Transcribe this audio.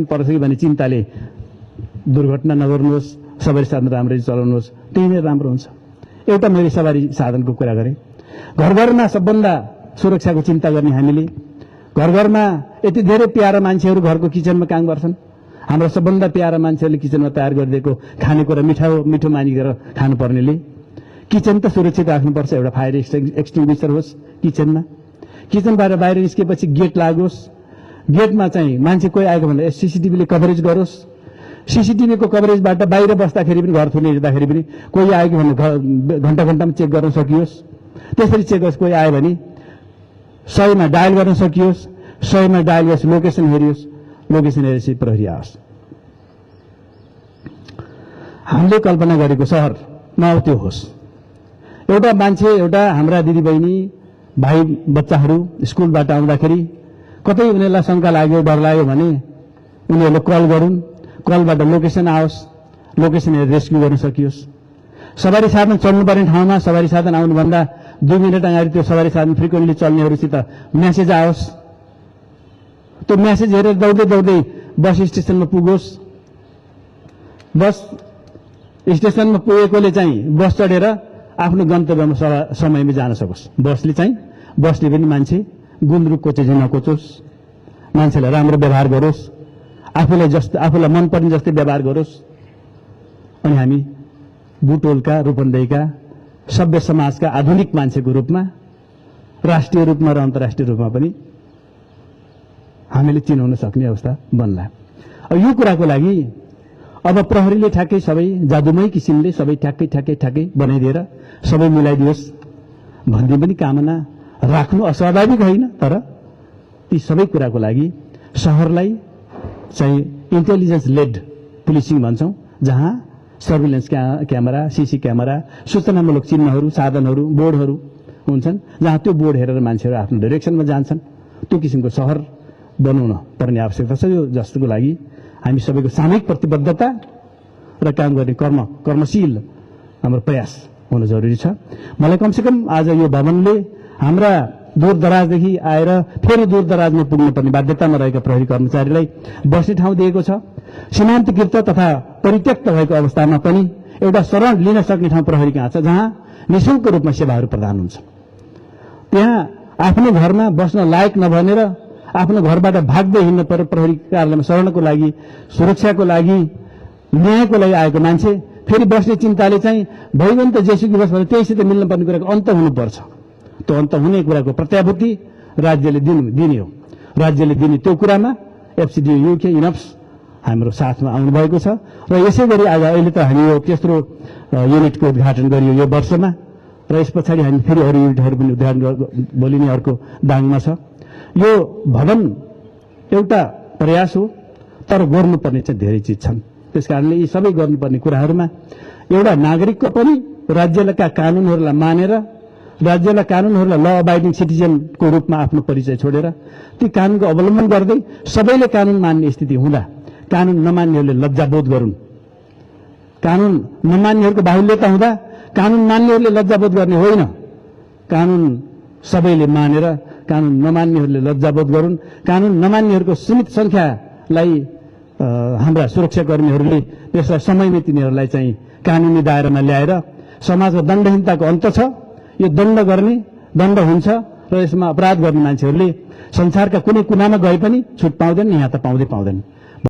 पर्छ कि भन्ने चिन्ताले दुर्घटना नगर्नुहोस्, सवारी साधन राम्ररी चलाउनुहोस्, त्यही नै राम्रो हुन्छ। एउटा मैले सवारी साधनको कुरा गरेँ। घर घरमा सबभन्दा सुरक्षाको चिन्ता गर्ने हामीले, घर घरमा यति धेरै प्यारा मान्छेहरू घरको किचनमा काम गर्छन्। हाम्रो सबभन्दा प्यारा मान्छेहरूले किचनमा तयार गरिदिएको खानेकुरा मिठो मानिखेर खानुपर्नेले किचन त सुरक्षित राख्नुपर्छ। एउटा फायर एक्सटिङ्ग्विसर होस् किचनमा, किचनबाट बाहिर निस्केपछि गेट लागोस्, गेटमा चाहिँ मान्छे कोही आएको भन्दा सीसीटीभीले कभरेज गरोस्। सीसीटीभीको कभरेजबाट बाहिर बस्दाखेरि पनि, घर थुर्ने हिँड्दाखेरि पनि कोही आएको भने घण्टा घण्टामा चेक गर्न सकियोस्। त्यसरी चेक गर्छ, कोही आयो भने 100 मा डायल गर्न सकियोस्, 100 मा डायल गरेपछि लोकेसन हेरियोस्, लोकेसन हेरेपछि प्रहरी आओस्। हामीले कल्पना गरेको सहरमा त्यो होस्। एउटा मान्छे, एउटा हाम्रा दिदीबहिनी भाइ बच्चाहरू स्कुलबाट आउँदाखेरि कतै उनीहरूलाई शङ्का लाग्यो, डर लाग्यो भने उनीहरूले कल गरून्, कलबाट लोकेसन आओस्, लोकेसन हेरेर रेस्क्यु गर्न सकियोस्। सवारी साधन चल्नुपर्ने ठाउँमा सवारी साधन आउनुभन्दा 2 मिनट अगाडि त्यो सवारी साधन फ्रिक्वेन्टली चल्नेहरूसित म्यासेज आओस्। त्यो म्यासेज हेरेर दौड्दै दौड्दै बस स्टेसनमा पुगोस्। बस स्टेसनमा पुगेकोले चाहिँ बस चढेर आफ्नो गन्तव्यमा समयमा जान सकोस्। बसले पनि मान्छे गुन्द्रुक कोचे नकोचोस्, मान्छेलाई राम्रो व्यवहार गरोस्, आफूलाई मनपर्ने जस्तै व्यवहार गरोस्। अनि हामी बुटोलका, रूपन्देहीका सभ्य समाजका आधुनिक मान्छेको रूपमा, राष्ट्रिय रूपमा र अन्तर्राष्ट्रिय रूपमा पनि हामीले चिनाउन सक्ने अवस्था बन्ला। यो कुराको लागि अब प्रहरीले ठ्याक्कै सबै जादुमय किसिमले सबै ठ्याक्कै बनाइदिएर सबै मिलाइदियोस् भन्ने पनि कामना राख्नु अस्वाभाविक होइन। तर ती सबै कुराको लागि शहरलाई चाहिँ इन्टेलिजेन्स लेड पुलिसिङ भन्छौं, जहाँ सर्भिलेन्स क्यामेरा, सीसी क्यामेरा, सूचनामूलक चिन्हहरू, साधनहरू, बोर्डहरू हुन्छन्, जहाँ त्यो बोर्ड हेरेर मान्छेहरू आफ्नो डाइरेक्सनमा जान्छन्। त्यो किसिमको शहर बनाउन पर्ने आवश्यकता छ। यो जसको लागि हामी सबैको सामूहिक प्रतिबद्धता र काम गर्ने कर्मशील हाम्रो प्रयास हुन जरुरी छ। मलाई कमसेकम आज यो भवनले हाम्रा दूर दराजदेखि आएर फेरि दूर दराजमा पुग्नुपर्ने बाध्यतामा रहेका प्रहरी कर्मचारीलाई बस्ने ठाउँ दिएको छ। सीमान्तकृत तथा परित्यक्त भएको अवस्थामा पनि एउटा शरण लिन सक्ने ठाउँ प्रहरी कहाँ छ, जहाँ निःशुल्क रूपमा सेवाहरू प्रदान हुन्छ। त्यहाँ आफ्नो घरमा बस्न लायक नभनेर आफ्नो घरबाट भाग्दै हिँड्न पर्यो प्रहरी कार्यालयमा शरणको लागि, सुरक्षाको लागि, न्यायको लागि आएको मान्छे फेरि बस्ने चिन्ताले चाहिँ भइगयो जेसुकै बस भने त्यहीसित मिल्न पर्ने कुराको अन्त हुनुपर्छ। त्यो अन्त हुने कुराको प्रत्याभूति राज्यले दिने हो। राज्यले दिने त्यो कुरामा एफसीडीए युके इनप्स हाम्रो साथमा आउनुभएको छ र यसै गरी आज अहिले त हामी यो तेस्रो युनिटको उद्घाटन गरियो यो वर्षमा र यस पछाडि हामी फेरि अरू युनिटहरू पनि उद्घाटन भोलि नै अर्को दाङमा छ। यो भवन एउटा प्रयास हो, तर गर्नुपर्ने चाहिँ धेरै चिज छन्। त्यसकारणले यी सबै गर्नुपर्ने कुराहरूमा एउटा नागरिकको पनि राज्यका कानूनहरूलाई मानेर, राज्यलाई कानूनहरूलाई ल अबाइडिङ सिटिजनको रूपमा आफ्नो परिचय छोडेर ती कानूनको अवलम्बन गर्दै सबैले कानून मान्ने स्थिति हुँदा कानून नमान्नेहरूले लज्जाबोध गरून्। कानून नमान्नेहरूको बाहुल्यता हुँदा कानून मान्नेहरूले लज्जाबोध गर्ने होइन। कानून सबैले मानेर कानून नमान्नेहरूले लज्जाबोध गरून्। कानून नमान्नेहरूको सीमित संख्यालाई हाम्रा सुरक्षाकर्मीहरूले त्यसलाई समयमै तिनीहरूलाई चाहिँ कानूनी दायरामा ल्याएर समाजको दण्डहीनताको अन्त छ। यो दण्ड हुन्छ र यसमा अपराध गर्ने मान्छेहरूले संसारका कुनै कुनामा गए पनि छुट पाउँदैन, यहाँ त पाउँदैन।